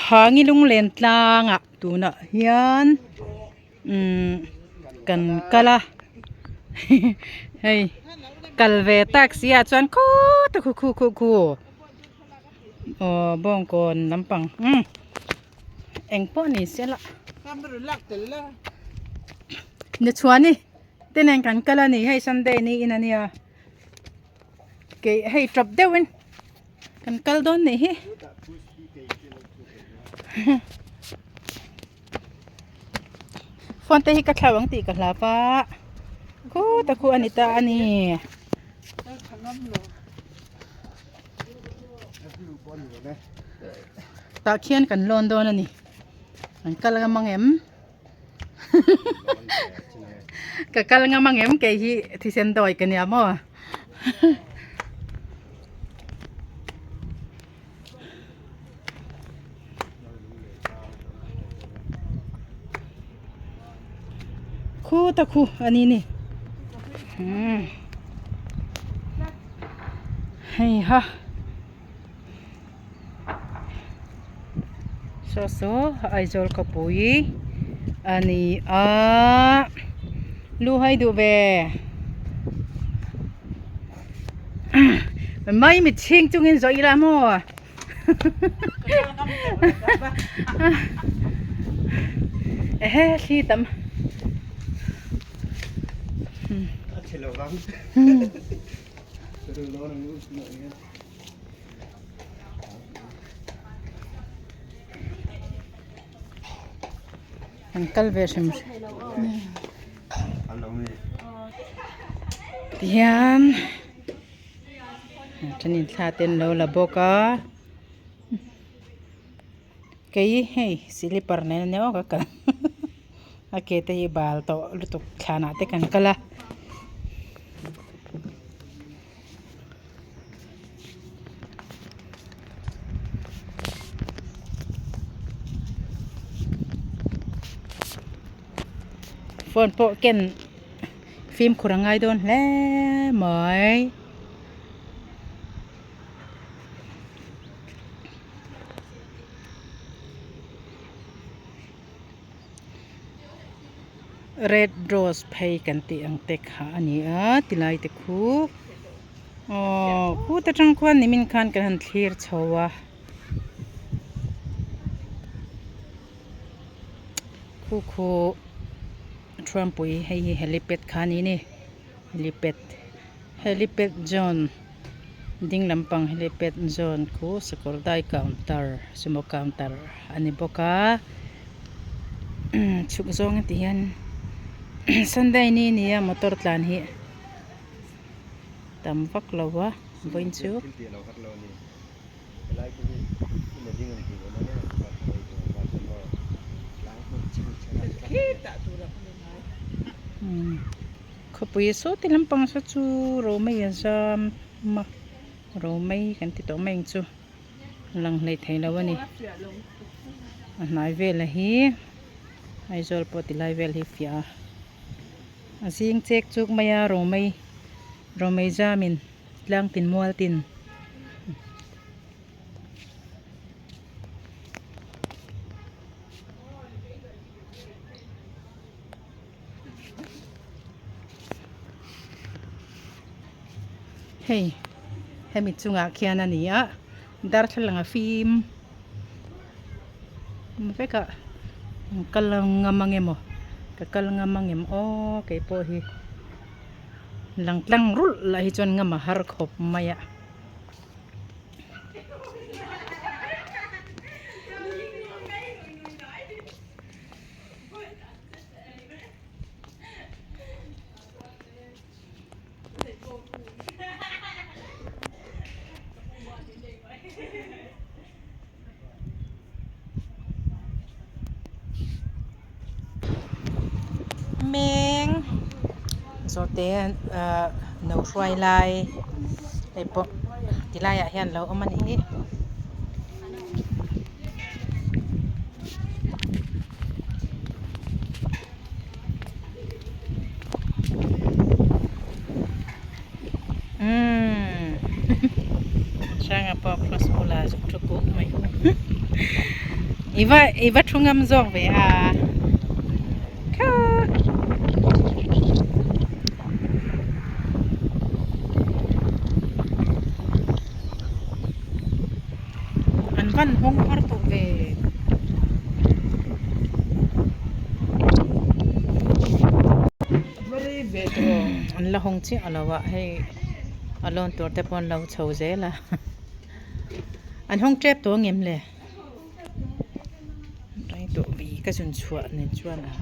Hangi lunglen tlangah tunah hian umm kan kal a hei kal ve tak si ah chuan khaww khu khu khu khu aw bawngkawn lampang umm eng pawh ni se la ni chhuani te nen kan kal a ni hei sunday niin a nia kei hei tawp deuhin kan kal dawn nih hi phone te hi ka thlau ang tih ka hlap a khut a khu a ni ta a ni. Tah khian kan lawn dawn a ni an kal ngam ang em ka kal ngam ang em kei hi thisen dawi ka nia maw. Khu ta khu a ni ni umm hei ha saw saw Aizawl khawpui a ni a lu hai duh ve. Mai mit chhing chungin zawh ila maw ehe thli tam an kal ve hrim tihian thenin thla te an lo la bawk a kei hei silipar nen a nia aw ka kal a ke te hi bal tawh lutuk thlanah te kan kal a. Phone pawh ken fimkhur a ngai dawn hle mai. Red rose phei kan tih ang te kha a ni a tilai te khu aww khut atang khuan nimin khan kan han thlir chho a khu khu thuampui hei hi helipad kha a ni ni helipad helipad zawn ding lampang helipad zawn khu sakawr dai counter sumo counter a ni bawk a chhuk zawng a ti hian sunday ni a ni a motor tlan hi tam vak lo a vawiin chu. Khawpui saw ti lampang saw chu romei a zam a romei kan ti tawh mai ang chu a lang hleih thei lo a ni a hnai vel a hi Aizawl pawh ti lai vel hi fiah a a zing chek chuk mai a romei romei zam in. Tlang tin mual tin. Hei hemi chungah khian a ni a darthlalang a fim vek a kal ngam ang emaw ka kal ngam ang em aw keipawh hi. Lang tlang rulh lah hi chuan ngam a har khawp mai a. Meng zawhte ahh no hruai lai hei pawh ti laiah hian alo awm a nih hi. Umm hranga pawh cross bulah zuk thu kuk mai. I va i va thu ngam zawk ve a kha. An van hawng har tawh ve. An la hawng chiah a lo a hei a lawn tur te pawh an lo chho zel a an hawng tep tawh ang em le. Rei tawh ve ka zun chhuah nen chuan a.